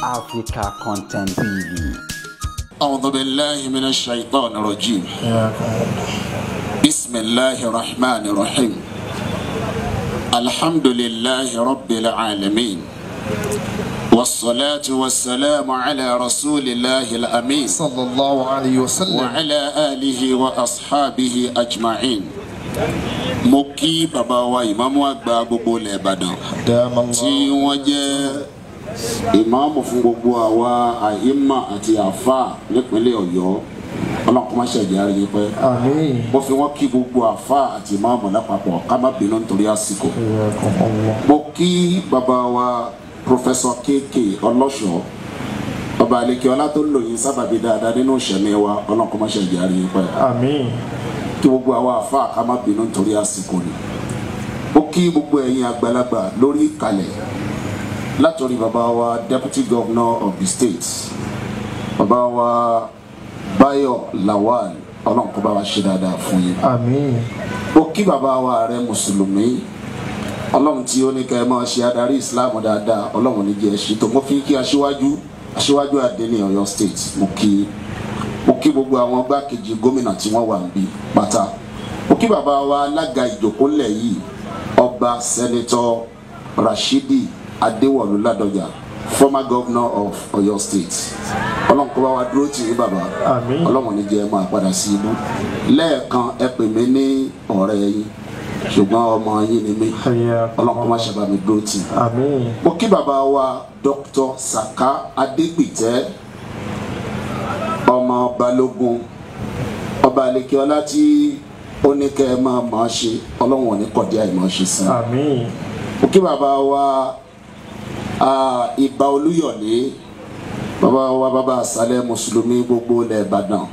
Africa Content TV. أعوذ بالله من الشيطان الرجيم. بسم الله الرحمن الرحيم. الحمد لله رب العالمين، والصلاة والسلام على رسول الله الأمين صلى الله عليه وسلم وعلى آله وأصحابه أجمعين. Mo kí bàbá wa ìmáàmù àgbà gbogbo ilẹ̀ Ìbàdàn tí wọ́n jẹ́ ìmáàmù fún gbogbo àwa àìmà àti àfà nípínlẹ̀ Ọ̀yọ́. Ọlọ́run kó má ṣe jẹ́ àrí yín pẹ́. Mo fi wọ́n kí gbogbo àfà àti ìmáàmù lápapọ̀, ká má bínú nítorí àsìkò. Mo kí bàbá wa Professor KK Ọlọ́ṣọ́, bàbá àlekè ọlá tó ń lò yín sábàbí dáadáa nínú ìṣẹ̀mí wa. Ọlọ́run kó má ṣe jẹ́ àrí yín pẹ́. Kí gbogbo àwa àfà ká má bínú nítorí àsìkò ni. Mo kí gbogbo ẹ̀yin àgbàlagbà lórí ìkàlẹ̀, látòrí bàbá wa Deputy Governor of the state, bàbá wa Báyọ̀ Lawal, Ọlọ́run kó bá wa ṣe dáadáa fún yín. Àmín. Mo kí bàbá wa ààrẹ mùsùlùmí, Ọlọ́run tí ó ní ká ẹ máa ṣe adarí Islam dáadáa, Ọlọ́run ní jẹ́ ẹṣin tó. Mo fi kí aṣíwájú àdéní Ọ̀yọ́ state, mo kí gbogbo àwọn gbákejì gómìnà tí wọ́n wà níbí pátá. Mo kí bàbá wa alága ìjókòólẹ̀ yìí, ọba Sẹ́nitọ́ Rashidi Adéwọ̀lú Ládọjà, former governor of Ọ̀yọ́ state. Ọlọ́run kó bá wa dúró tì í bàbá. Ọlọ́run ní jẹ́ ẹ máa padà sí ibú. Lẹ́ẹ̀kan ẹ pè mí ní ọ̀rẹ́ yín, ṣùgbọ́n ọmọ yín ni mí. Ọlọ́run kó má ṣe bá mi dúró tì í. Mo kí bàbá wa Dr. Saka Adégbìtẹ́, ọmọ Balógun, ọba Alekiola tí ó ní kẹ́ ẹ máa máa ṣe, Ọlọ́run ò ní kọ̀dí àìmọ̀ ṣe sí i. Mo kí bàbá wa Ìbà Olúyọ̀lé, bàbá wa bàbá àṣálẹ́ mùsùlùmí gbogbo ilẹ̀ Ìbàdàn.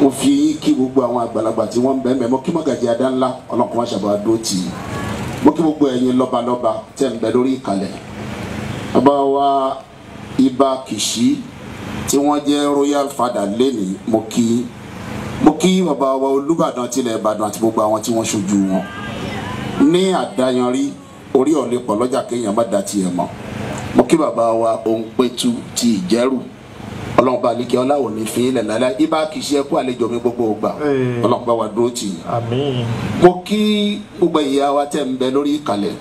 Mo fi yín kí gbogbo àwọn àgbàlagbà tí wọ́n ń bẹ́ẹ̀ mẹ́. Mo kí mọ́gàjì Adánlá, Ọlọ́run kó má ṣàbọ̀ àdó tì í. Mo kí gbogbo ẹ̀yin lọ́balọ́ba tẹ̀ ń bẹ lórí ìkàlẹ̀. Bàbá wa Ìbà Kìṣí tí wọ́n jẹ́ royal father lẹ́nìí, mo kí bàbá wa Olúbàdàn tilẹ̀ Ìbàdàn àti gbogbo àwọn tí wọ́n ṣojú wọn. Ní àdáyanrí orí ọ̀lẹ́ pọ̀ lọ́jà kéèyàn má da tiẹ̀ mọ́. Mo kí bàbá wa Òǹpẹ̀tù ti Ìjẹ̀rù, Ọlọ́run bá àlekè ọlá ò ní fi ilẹ̀ lálẹ́. Ibà kìí ṣe ẹkú àlejò mi gbogbo ògbà, Ọlọ́run bá wa dúró tì í. Mo kí gbogbo ìyá wa tẹ̀ ń bẹ lórí ìkàlẹ̀,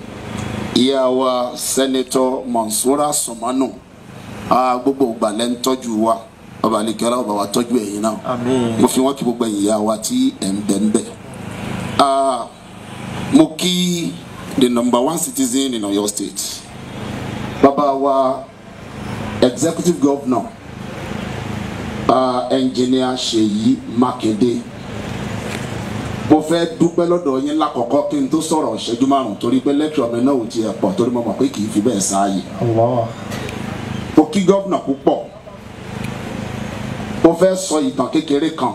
ìyá wa Sẹ́nitọ́ Mọ̀nsúrà Sọ̀mánù, gbogbo ògbà lẹ́ ń tọ́jú wa, ọba àlekè ọlá ọba wa tọ́jú ẹ̀yin náà. Mo fi wọ́n kí gbogbo ìyá wa tí ẹ̀ ń bẹ ń bẹ. Mo kí the number one citizen in Oyo State, bàbá wa executive governor engineer Ṣèyí Mákindé. Mo fẹ́ dúpẹ́ lọ́dọ̀ yín lákọ̀ọ́kọ́ kí n tó sọ̀rọ̀ ìṣẹ́jú márùn-ún, torí pé lecture mi náà ò tiẹ̀ pọ̀, torí mo mọ̀ pé kì í fi bẹ́ẹ̀ sáàyè. Mo kí gọ́vnà púpọ̀. Mo fẹ́ sọ ìtàn kékeré kan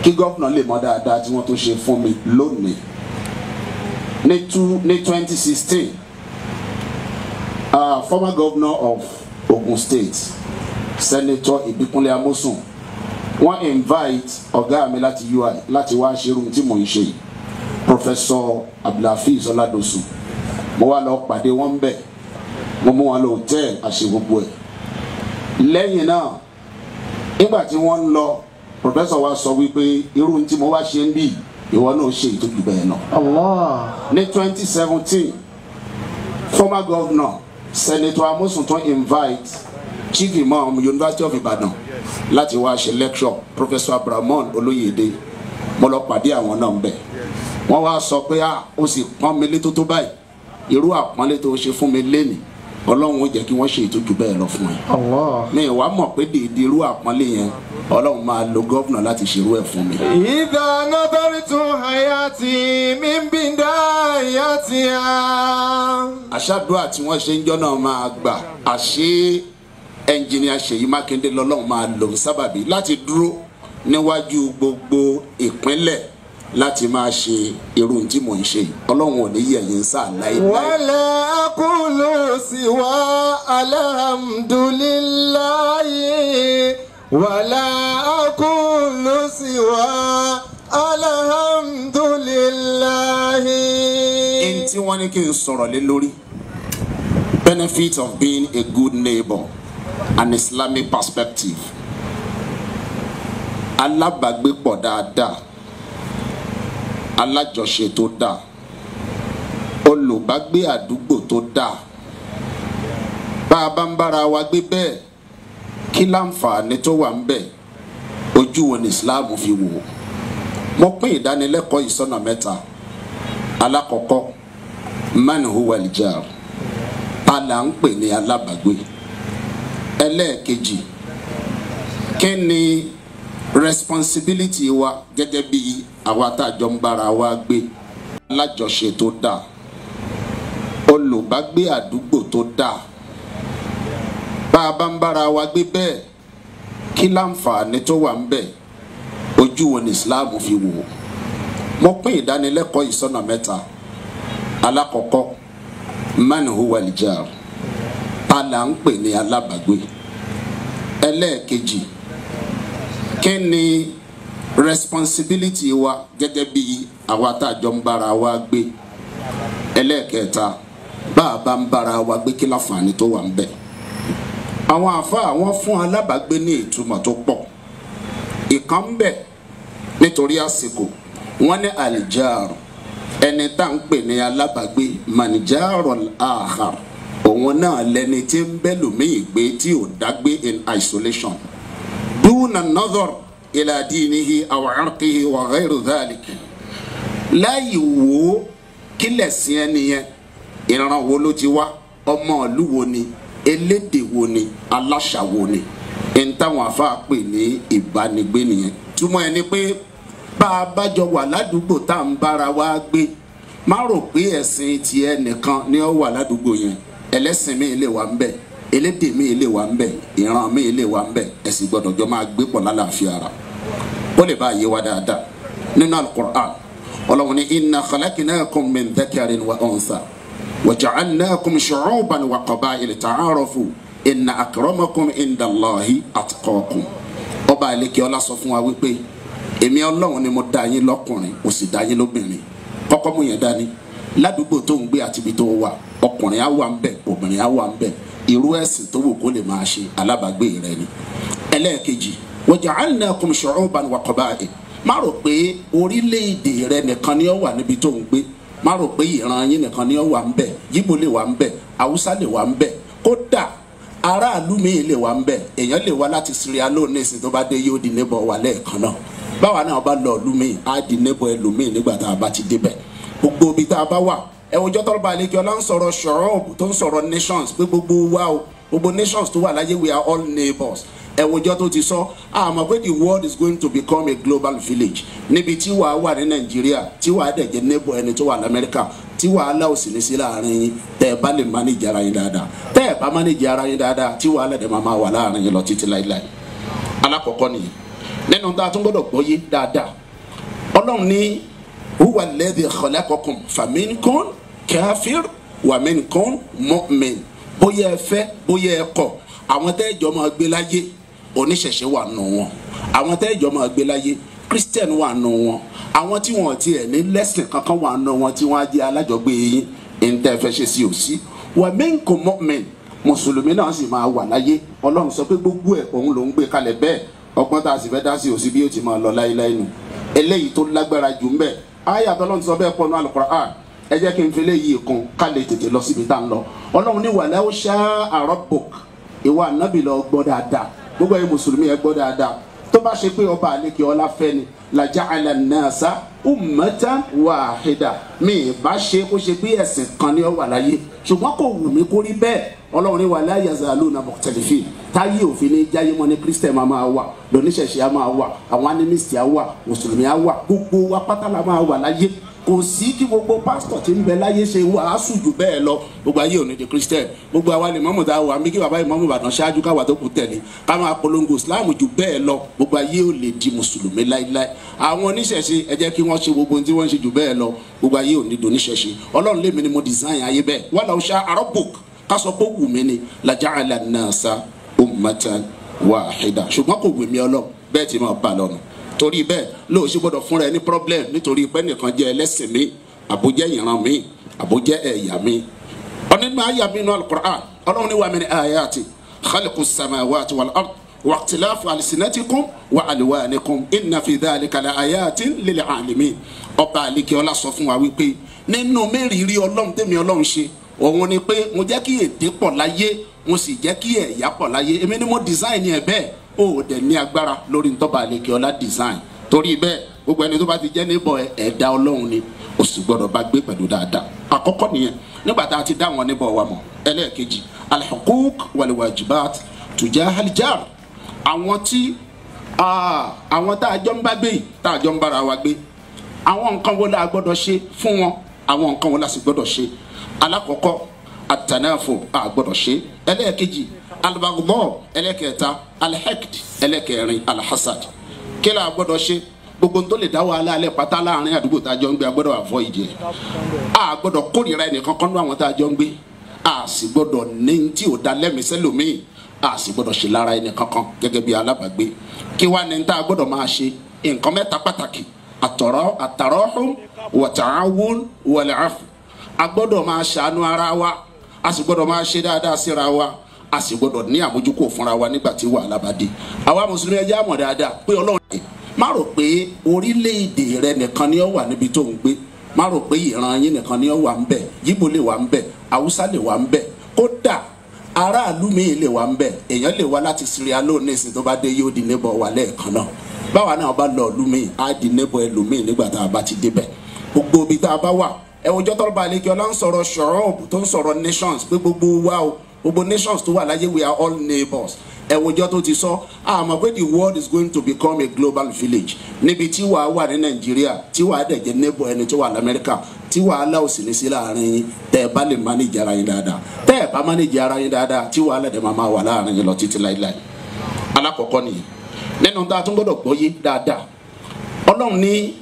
kí gọ́vnà lè mọ̀ dáadáa tí wọ́n tó ṣe fún mi lónìí. Ní 2016, former governor of Ogun State, Senator Ibikunle Amosun, wọ́n invite ọ̀gá mi láti UI láti wá ṣe irun tí mò ń ṣe, Professor Abdulhafiz Ọládọ̀sù. Mo wá lọ pàdé wọn bẹ̀, mo mú wọn lọ hòtẹ́ẹ̀lì àṣẹ gbogbo ẹ̀. Lẹ́yìn náà, nígbà tí wọ́n ń lọ, Professor wa sọ wípé irun tí mo wá ṣe ń bì, ìwọ náà ṣe ìtọ́jú bẹ́ẹ̀ náà. Ní 2017, former governor Senator Amosun tún invite Chief Imam University of Ibadan láti wá ṣe lecture, Professor Abrahamu Olóyèdè. Mo lọ pàdé àwọn náà ń bẹ̀. Wọ́n wá sọ pé ó sì pọ́n mi lé tó báyìí, irú àpọ́nlé tó ṣe fún mi lénìí, Ọlọ́run ó jẹ́ kí wọ́n ṣe ìtọ́jú bẹ́ẹ̀ lọ fún ẹ. Mi wàá mọ̀ pé dèédé irú àpọ́nlé yẹn, Ọlọ́run máa lo gọ́vnà láti ṣerú ẹ̀ fún mi. Idha nadartu hayati min bidayatiha. Àṣàdúrà tí wọ́n ṣe ń jọ́ náà máa gbà, àṣé ẹnjìnìà Ṣèyí Mákindé lọ́lọ́run máa lò ń sábàbí láti dúró níwájú gbogbo ìpínlẹ̀ láti máa ṣe irú tí mò ń ṣe. Ọlọ́run ò ní yẹ̀ yín sáà láéláé. Wala aqulu siwa alhamdulillahi, wala aqulu siwa alhamdulillahi. Ẹni tí wọ́n ní kí n sọ̀rọ̀ lé lórí, benefit of being a good neighbor. An Islamic perspective. Alábàágbépọ̀ dáadáa, alájọṣe tó dáa, olùbágbé àdúgbò tó dáa. Bá a bá ń bára wa gbé bẹ́ẹ̀, kí láǹfààní tó wà ń bẹ̀, ojú wo ni Islam fi wò ó? Mo pín ìdánilẹ́kọ̀ọ́ yìí sọ́nà mẹ́ta. Alákọ̀ọ́kọ́, man huwa al-jar, ta là ń pè ní alábàágbé. Ẹlẹ́ẹ̀kejì, kí ni responsibility wa gẹ́gẹ́ bí àwa tá a jọ ń bára wa gbé? Alájọṣe tó dáa, olùbágbé àdúgbò tó dáa. Bá a bá ń bára wa gbé bẹ́ẹ̀, kí láǹfààní tó wà ń bẹ̀, ojú wo ni Islam fi wò ó? Mo pín ìdánilẹ́kọ̀ọ́ yìí sọ́nà mẹ́ta. Alákọ̀ọ́kọ́, man huwa al-jar, ta là ń pè ní alábàágbé. Ẹlẹ́ẹ̀kejì, kí ni responsibility wa gẹ́gẹ́ bí àwa tá a jọ ń bára wa gbé? Ẹlẹ́ẹ̀kẹta, bá a bá ń bára wa gbé, kí láǹfààní tó wà ń bẹ̀? Àwọn àfáà wọ́n fún alábàágbé ní ìtumọ̀ tó pọ̀. Ìkan ń bẹ nítorí àsìkò, wọ́n ní al-jar, ẹni tá ń pè ní alábàágbé, man-jara al-akhar, òun náà lẹni tí ń bẹ́ lòmíì gbé tí ò dágbé in isolation, duna nadhar ila dinihi aw irqihi wa ghayru dhalik. Láyì wò ó kílẹ̀ sí ẹni yẹn, ìran wo ló ti wá, ọmọ ìlú wo ni, elédè wo ni, aláṣà wo ni. Ẹni táwọn àfáà pè ní ìbánigbé nìyẹn. Túmọ̀ ẹni pé bá a bá jọ wà ládùúgbò tá à ń bára wa gbé, má rò pé ẹ̀sìn tiẹ̀ nìkan ni ó wà ládùúgbò yẹn. Ẹlẹ́sìn mi lè wà ń bẹ̀, elédè mi lè wà ń bẹ̀, ìran mi lè wà ń bẹ̀, ẹ̀sìn gbọ́dọ̀ jọ máa gbé pọ̀ lálàáfíà ara. Ó lè bá yé wa dáadáa nínú Al-Qur'an. Ọlọ́run ní inna khalaqnakum min dhakarin wa untha wa ja'alnakum shu'uban wa qaba'ila ta'arafu inna akramakum indallahi atqakum. Ọba àlekè ọlá sọ fún wa wípé èmi Ọlọ́run ni mo dá yín lọ́kùnrin, mo sì dá yín lóbìnrin. Kọ́kọ́ mú yẹn dání, ládùúgbò tó ń gbé àti ibi tó wà, ọkùnrin á wà ń bẹ̀, obìnrin á wà ń bẹ̀, irú ẹ̀sìn tó wù kó lè máa ṣe, alábàágbé rẹ ni. Ẹlẹ́ẹ̀kejì, wa ja'alnakum shu'uban wa qaba'il. Má rò pé orílẹ̀-èdè rẹ nìkan ni ó wà níbi tó ń gbé, má rò pé ìran yín nìkan ni ó wà ń bẹ̀, Yíbò lè wà ń bẹ̀, Haúsá lè wà ń bẹ̀, kódà aráàlú mi lè wà ń bẹ̀. Èèyàn lè wá láti Sierra Leone nísìn, tó bá dé yóò di neighbor wa lẹ́ẹ̀kan náà. Báwa náà bá lọ ìlú mi, á di neighbor ẹlòmíì nígbà tá a bá ti débẹ̀. Gbogbo ibi tá a bá wà, ẹ wo jọ́tọ̀ bá àlejò ọlá ń sọ̀rọ̀ ṣọ̀rọ̀ọ̀bù tó ń sọ̀rọ̀ nations, pé gbogbo wa o, gbogbo nations tó wà láyé, we are all neighbors. Ẹ wo jọ́ tó ti sọ, àmọ́ pé the world is going to become a global village, níbi tí wàá wà ní Nàìjíríà, tí wàá dẹ̀ jẹ́ neighbor ẹni tó wà l'Amẹ́ríkà, tí wàhálà ò sì ní sí láàrin yín, tẹ́ ẹ bá lè manage ara yín dáadáa. Tẹ́ ẹ bá manage ara yín dáadáa, tí wàhálà dẹ̀ máa wà láàrin yín lọ títí láíláí. Alákọ̀ọ́kọ́ nìyẹn. Nínú tá a tún gbọ́dọ̀ gbọ́yé dáadáa, Ọlọ́run ní huwa alladhi khalaqakum faminkum kafir wa minkum mu'min. Bóyá ẹ fẹ́, bóyá ẹ kọ̀, àwọn tẹ́ẹ̀jọ́ máa gbé láyé, oníṣẹ̀ṣe wà nù wọn, àwọn tẹ́ẹ̀jọ́ máa gbé láyé, Christian wà nù wọn, àwọn tí wọn tiẹ̀ ní lẹ́sìn kankan wà nù wọn tí wọ́n á jẹ́ alájọgbé yín. Ntẹ́ fẹ́ ṣe sí òsí. Wa minkum mu'min, mùsùlùmí náà sì máa wà láyé. Ọlọ́run sọ pé gbogbo ẹ̀ òun ló ń gbé kalẹ̀ bẹ́ẹ̀. Ọgbọ́n tá a sì fẹ́ dá sí òsí bí ó ti máa lọ láéláé nù. Eléyìí tó lágbára jù ń bẹ, ayé àtọ́lọ́run sọ bẹ́ẹ̀ pọnú Al-Qur'an. Ẹ jẹ́ kí n fi léyìí kún ká lè tètè lọ síbi tá ń lọ. Ọlọ́run ní walau sha'a rabbuk, ìwà ànábì lọ gbọ́ dáadáa, gbogbo ẹ̀yin mùsùlùmí ẹ gbọ́ dáadáa. Tó bá ṣe pé ọba àlekè ọlá fẹ́ ni, laja'ala an-nasa ummatan wahida, mi bá ṣe kó ṣe pé ẹ̀sìn kan ni ó wà láyé, ṣùgbọ́n kò wù mí kó rí bẹ́ẹ̀. Ọlọ́run ní wala yazaluna mukhtalifin, táyé òfin ní jáyé mọ́ ní Christian máa wà, lóníṣẹ̀ṣẹ̀ á máa wà, àwọn animist á wà, mùsùlùmí á wà, gbogbo wa pátá la máa wà láyé. Kò sí kí gbogbo pásítọ̀ tí ń bẹ láyé ṣe wàásù jù bẹ́ẹ̀ lọ, gbogbo ayé òní di Christian. Gbogbo àwa lè mọ́mù tá a wà mí kí bàbá ìmọ̀mù Ìbàdàn ṣáájú káwa tó kù tẹ̀lé, ká máa polongo Islam jù bẹ́ẹ̀ lọ, gbogbo ayé ò lè di mùsùlùmí láíláí. Àwọn oníṣẹ̀ṣe ẹ jẹ́ kí wọ́n ṣe gbogbo ohun tí wọ́n ń ṣe jù bẹ́ẹ̀ lọ, gbogbo ayé òní di oníṣẹ̀ṣe. Ọlọ́run lèmi ni mo design ayé bẹ́ẹ̀. Walau sha'a rabbuk, ká sọ pé wù mí ni, laja'ala an-nasa ummatan wahida, ṣùgbọ́n kò wù mí Ọlọ́run bẹ́ẹ̀ tí máa bá lọ́nu. Torí bẹ́ẹ̀ lóò ṣe gbọ́dọ̀ fúnra ẹ ní problem nítorí pé nìkan jẹ́ ẹlẹ́sìn mi, àbójẹ́ ìran mi, àbójẹ́ ẹ̀yà mi. Ọ̀nínú àyà mi nínú Al-Qur'an, Ọlọ́run ní wa min ayati khalqu samawati wal ard wa ikhtilafu alsinatikum wa alwanikum inna fi dhalika la ayatin lil alamin. Ọba àlekè ọlá sọ fún wa wípé nínú mẹ́rìírí ọlọ́run tèmi ọlọ́run ṣe òun ni pé mo jẹ́ kí èdè pọ̀ láyé, mo sì jẹ́ kí ẹ̀yà pọ̀ láyé. Èmi ni mo design ẹ̀ bẹ́ẹ̀, ó dẹ̀ ní agbára lórí ntọ́ba àlekè ọlá design. Torí bẹ́ẹ̀ gbogbo ẹni tó bá ti jẹ́ níbọ̀ ẹ̀dá ọlọ́run ni, ó sì gbọ́dọ̀ bá gbé pẹ̀lú dáadáa. Àkọ́kọ́ nìyẹn nígbà tá a ti dá wọn níbọ̀ wa mọ̀. Ẹlẹ́ẹ̀kejì, al-huquq wal-wajibat tujahal jar. Àwọn tí àwọn tá a jọ ń bá gbé yìí, tá a jọ ń bára wa gbé, àwọn nǹkan wo la gbọ́dọ̀ ṣe fún wọn, àwọn nǹkan wo la sì gbọ́dọ̀ ṣe. Alákọ̀ọ́kọ́, at-tanafu, a gbọ́dọ̀ ṣe. Ẹlẹ́ẹ̀kejì, al-baghdha. Ẹlẹ́ẹ̀kẹta, al-haqd. Ẹlẹ́ẹ̀kẹrin, al-hasad. Kí la gbọ́dọ̀ ṣe? Gbogbo tó lè dá wàhálà alẹ́ pátá láàrin àdúgbò tá a jọ ń gbé, a gbọ́dọ̀ avoid ẹ̀. A gbọ́dọ̀ kórìíra ẹnìkan kan ní àwọn tá a jọ ń gbé, a sì gbọ́dọ̀ ní tí ò da lẹ́mìísẹ́ lòmíì, a sì gbọ́dọ̀ ṣe lára ẹnìkan kan gẹ́gẹ́ bí alábàágbé. Kí wá ní tá a gbọ́dọ̀ máa ṣe? Nǹkan mẹ́ta pàtàkì: at-tarahum wa ta'awun wal 'afw. A gbọ́dọ̀ máa ṣàánú ara wa, a sì gbọ́dọ̀ máa ṣe dáadáa síra wa, a sì gbọ́dọ̀ ní àmójúkò fúnra wa nígbà tí wàhálà bá dé. Àwa mùsùlùmí, ẹ jẹ́ á mọ̀ dáadáa pé Ọlọ́run, má rò pé orílẹ̀-èdè rẹ nìkan ni ó wà níbi tó ń gbé, má rò pé ìran yín nìkan ni ó wà ń bẹ̀, Yíbò lè wà ń bẹ̀, Haúsá lè wà ń bẹ̀, kódà aráàlú míì lè wà ń bẹ̀. Èèyàn lè wá láti Sierra Leone nísìn, tó bá dé yóò di neighbor wa lẹ́ẹ̀kan náà. Báwa náà bá lọ ìlú míì, á di neighbor ẹlòmíì nígbà tá a bá ti débẹ̀. Gbogbo ibi tá a bá wà, ẹ wo jọ́tọ̀ bá àlejò ọlá ń sọ̀rọ̀ ṣọ̀rọ̀ọ̀bù tó ń sọ̀rọ̀ nations, pé gbogbo wa o, gbogbo nations tó wà láyé, we are all neighbors. Ẹ wo jọ́ tó ti sọ, àmọ́ pé the world is going to become a global village, níbi tí wàá wà ní Nàìjíríà, tí wàá dẹ̀ jẹ́ neighbor ẹni tó wà l'Amẹ́ríkà, tí wàhálà ò sì ní sí láàrin yín tẹ́ ẹ bá lè manage ara yín dáadáa. Tẹ́ ẹ bá manage ara yín dáadáa, tí wàhálà dẹ̀ máa wà láàrin yín lọ títí láíláí. Alákọ̀ọ́kọ́ nìyẹn. Nínú tá a tún gbọ́dọ̀ gbọ́yé dáadáa, Ọlọ́run ní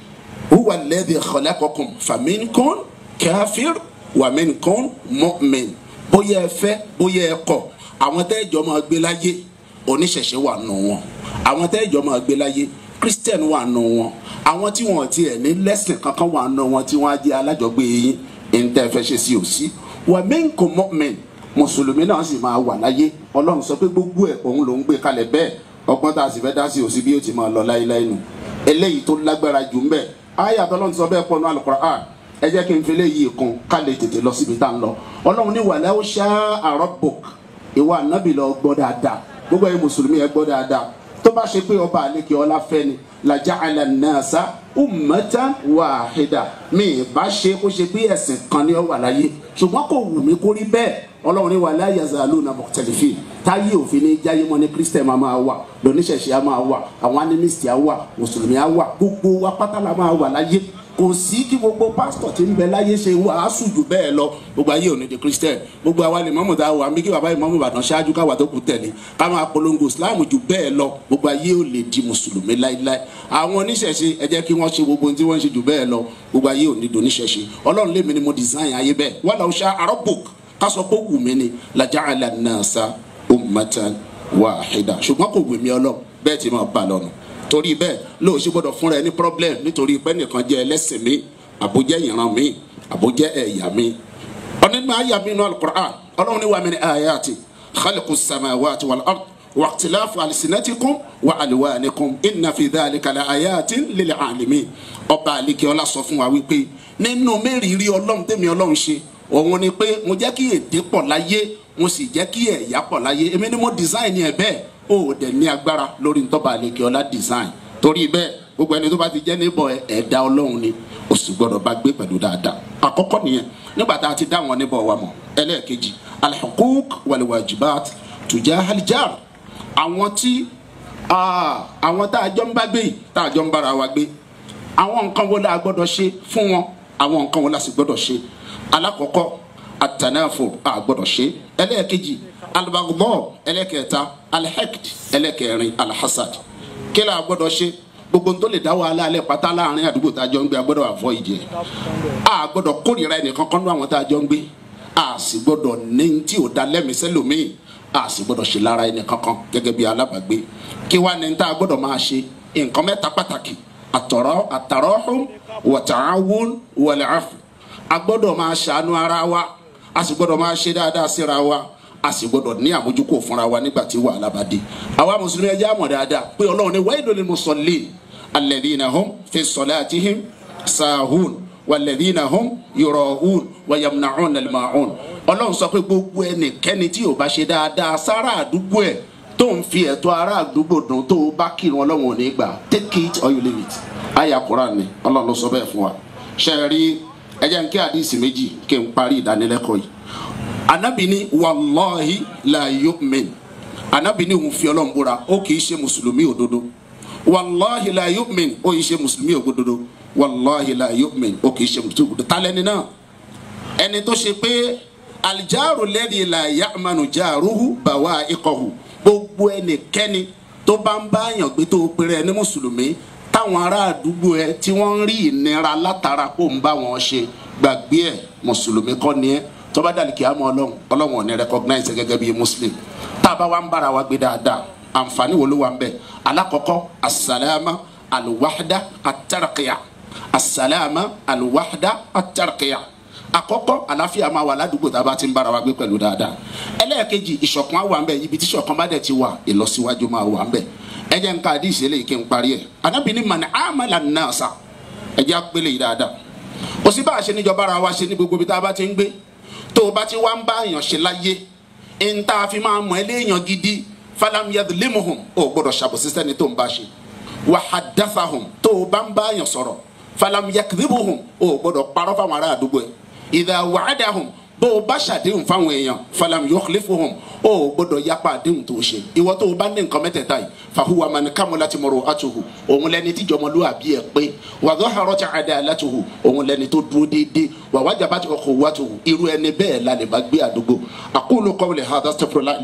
huwa alladhi khalaqakum faminkum kafir wa minkum mu'min. Bóyá ẹ fẹ́ bóyá ẹ kọ̀, àwọn tẹ́jọ́ máa gbé láyé, oníṣẹ̀ṣẹ̀ wà nù wọn, àwọn tẹ́jọ́ máa gbé láyé, Christian wà nù wọn, àwọn tí wọn tiẹ̀ ní lẹ́sìn kankan wà nù wọn tí wọ́n á jẹ́ alájọgbé yín. Ntẹ́ fẹ́ ṣe sí òsí. Wa minkum mu'min, mùsùlùmí náà sì máa wà láyé. Ọlọ́run sọ pé gbogbo ẹ̀ òun ló ń gbé kalẹ̀ bẹ́ẹ̀. Ọgbọ́n tá a sì fẹ́ dá sí òsí bí ó ti máa lọ láéláé nù. Eléyìí tó lágbára jù ń bẹ̀, ayé àtọ́lọ́run sọ bẹ́ẹ̀ pọ̀ nù Al-Qur'an. Ẹ jẹ́ kí n fi léyìí kún ká lè tètè lọ síbi tá ń lọ. Ọlọ́run ní walau sha'a rabbuk, ìwà ànábì lọ gbọ́ dáadáa, gbogbo ẹ̀yin mùsùlùmí ẹ gbọ́ dáadáa. Tó bá ṣe pé ọba àlekè ọlá fẹ́ ni, laja'ala an-nasa ummatan wahida, mi bá ṣe kó ṣe pé ẹ̀sìn kan ni ó wà láyé, ṣùgbọ́n kò wù mí kó rí bẹ́ẹ̀. Ọlọ́run ní wala yazaluna mukhtalifin, táyé òfin ní jáyé mọ́ ní Christian máa wà, lóníṣẹ̀ṣẹ̀ á máa wà, àwọn animist á wà, mùsùlùmí á wà, gbogbo wa pátá la máa wà láyé. Kò sí kí gbogbo pásítọ̀ tí ń bẹ láyé ṣe wàásù jù bẹ́ẹ̀ lọ, gbogbo ayé ò ní di Christian. Gbogbo àwa lè mọ́mù tá a wà mí kí bàbá ìmọ̀mù Ìbàdàn ṣáájú káwa tó kù tẹ̀lé, ká máa polongo Islam jù bẹ́ẹ̀ lọ, gbogbo ayé ò lè di mùsùlùmí láíláí. Àwọn oníṣẹ̀ṣe, ẹ jẹ́ kí wọ́n ṣe gbogbo ohun tí wọ́n ń ṣe jù bẹ́ẹ̀ lọ, gbogbo ayé ò ní di oníṣẹ̀ṣe. Ọlọ́run lèmi ni mo design ayé bẹ́ẹ̀. Walau sha'a rabbuk, ká sọ pé wù mí ni, laja'ala an-nasa ummatan wahida, ṣùgbọ́n kò wù mí Ọlọ́run bẹ́ẹ̀ tí máa bá lọ́nu. Torí bẹ́ẹ̀ lóò ṣe gbọ́dọ̀ fúnra ẹ ní problem nítorí pé nìkan jẹ́ ẹlẹ́sìn mi, àbójẹ́ ìran mi, àbójẹ́ ẹ̀yà mi. Ọ̀nínú àyà mi nínú Al-Qur'an, Ọlọ́run ní wa min ayati khalqu samawati wal ard wa ikhtilafu alsinatikum wa alwanikum inna fi dhalika la ayatin lil alamin. Ọba àlekè ọlá sọ fún wa wípé nínú mẹ́rìírí Ọlọ́run tèmi Ọlọ́run ṣe òun ni pé mo jẹ́ kí èdè pọ̀ láyé, mo sì jẹ́ kí ẹ̀yà pọ̀ láyé. Èmi ni mo design ẹ̀ bẹ́ẹ̀, ó dẹ̀ ní agbára lórí ntọ́ba àlekè ọlá design. Torí bẹ́ẹ̀ gbogbo ẹni tó bá ti jẹ́ níbọ̀ ẹ̀dá Ọlọ́run ni, ó sì gbọ́dọ̀ bá gbé pẹ̀lú dáadáa. Àkọ́kọ́ nìyẹn nígbà tá a ti dá wọn níbọ̀ wa mọ̀. Ẹlẹ́ẹ̀kejì, al-huquq wal-wajibat tujahal jar. Àwọn tí àwọn tá a jọ ń bá gbé yìí, tá a jọ ń bára wa gbé, àwọn nǹkan wo la gbọ́dọ̀ ṣe fún wọn, àwọn nǹkan wo la sì gbọ́dọ̀ ṣe. Alákọ̀ọ́kọ́, at-tanafur, a gbọ́dọ̀ ṣe. Ẹlẹ́ẹ̀kejì, al-baghdha. Ẹlẹ́ẹ̀kẹta, al-haqd. Ẹlẹ́ẹ̀kẹrin, al-hasad. Kí la gbọ́dọ̀ ṣe? Gbogbo tó lè dá wàhálà alẹ́ pátá láàrin àdúgbò tá a jọ ń gbé, a gbọ́dọ̀ avoid ẹ̀. A gbọ́dọ̀ kórìíra ẹnìkan kan ní àwọn tá a jọ ń gbé, a sì gbọ́dọ̀ ní tí ò da lẹ́mìísẹ́ lòmíì, a sì gbọ́dọ̀ ṣe lára ẹnì kankan gẹ́gẹ́ bí alábàágbé. Kí wá ní tá a gbọ́dọ̀ máa ṣe? Nǹkan mẹ́ta pàtàkì: at-tarahum wa ta'awun wal 'afw. A gbọ́dọ̀ máa ṣàánú ara wa, a sì gbọ́dọ̀ máa ṣe dáadáa síra wa, A sì gbọ́dọ̀ ní àmójúkò fúnra wa nígbà tí wàhálà bá dé. Àwa mùsùlùmí ẹ jẹ́ á mọ̀ dáadáa pé Ọlọ́run ní wailul lil musallin alladhina hum fi salatihim sahun walladhina hum yura'un wa yamna'una al-ma'un. Ọlọ́run sọ pé gbogbo ẹnikẹ́ni tí ò bá ṣe dáadáa sára àdúgbò ẹ̀ tó ń fi ẹ̀tọ́ ará àdúgbò dùn tó o bá kírun Ọlọ́run ò ní gbà. Take it or you leave it. Àyà Kùránì ni Ọlọ́run ló sọ bẹ́ẹ̀ fún wa. Ṣe é rí, ẹ jẹ́ n kí àdìsí méjì kí n parí ìdánilẹ́kọ̀ọ́ yìí. Ànábì ní wàláhi la yu'min. Ànábì ní òun fi Ọlọ́run búra, ó kì í ṣe mùsùlùmí òdodo. Wàláhi la yu'min, ó kì í ṣe mùsùlùmí òdodo. Wàláhi la yu'min, ó kì í ṣe mùsùlùmí òdodo. Tálẹ́ni náà, ẹni tó ṣe pé aljaru lẹ́ni la ya'manu jaruhu bawa'iqahu. Gbogbo ẹnikẹ́ni tó bá ń bá yàn gbé tó péré ní mùsùlùmí, táwọn ará àdúgbò ẹ tí wọ́n ń rí ìnira látara kó ń bá wọn ṣe, gbàgbé ẹ, mùsùlùmí kọ́ ni ẹ. Tó bá dàlí kìá mọ Ọlọ́run, Ọlọ́run ò ní recognize gẹ́gẹ́ bí muslim. Tá a bá wa ń bára wa gbé dáadáa, àǹfààní wo ló wà ń bẹ? Alákọ̀ọ́kọ́, asalama alwahda atarqiya. Asalama alwahda atarqiya. Àkọ́kọ́, àlàáfíà máa wà ládùúgbò tá a bá ti ń bára wa gbé pẹ̀lú dáadáa. Ẹlẹ́ẹ̀kejì, ìṣọ̀kan á wà ń bẹ. Ibi tí ìṣọ̀kan bá dẹ̀ ti wà, ìlọsíwájú máa wà ń bẹ. Ẹ jẹ́ n ka àdìsí eléyìí kí n parí ẹ̀. Ànábì ní man amala nasa. Ẹ jẹ́ àpélé yìí dáadáa. Kò sí bá a ṣe níjọba ara wa ṣe ní gbogbo ibi tá a bá ti ń gbé. Tó o bá ti wá ń bá èèyàn ṣe láyé, ń tá a fi máa mọ̀ ẹ́ léèyàn gidi, falam yadlimuhum, o gbọ́dọ̀ ṣàbòsí sẹ́ni tó ń bá ṣe. Wa haddathahum, tó o bá ń bá èèyàn sọ̀rọ̀, falam yakdhibuhum, o gbọ́dọ̀ parọ́ fáwọn ará àdúgbò ẹ̀. Idha wa'adahum, bó o bá ṣàdéhùn fáwọn èèyàn, falam yukhlifuhum, o gbọ́dọ̀ yapa àdéhùn tó ṣe. Ìwọ tó o bá ní nǹkan mẹ́tẹ̀ẹ̀ta yìí, fahuwa man kamulat muru'atuhu, òun lẹni tí jọmọlúwàbí ẹ̀ pé, wa dhaharat adalatuhu, òun lẹni tó dúró déédéé, wa wajabat ukhuwatuhu, irú ẹni bẹ́ẹ̀ la lè bá gbé àdúgbò. Aqulu qawli hadha astaghfirullah.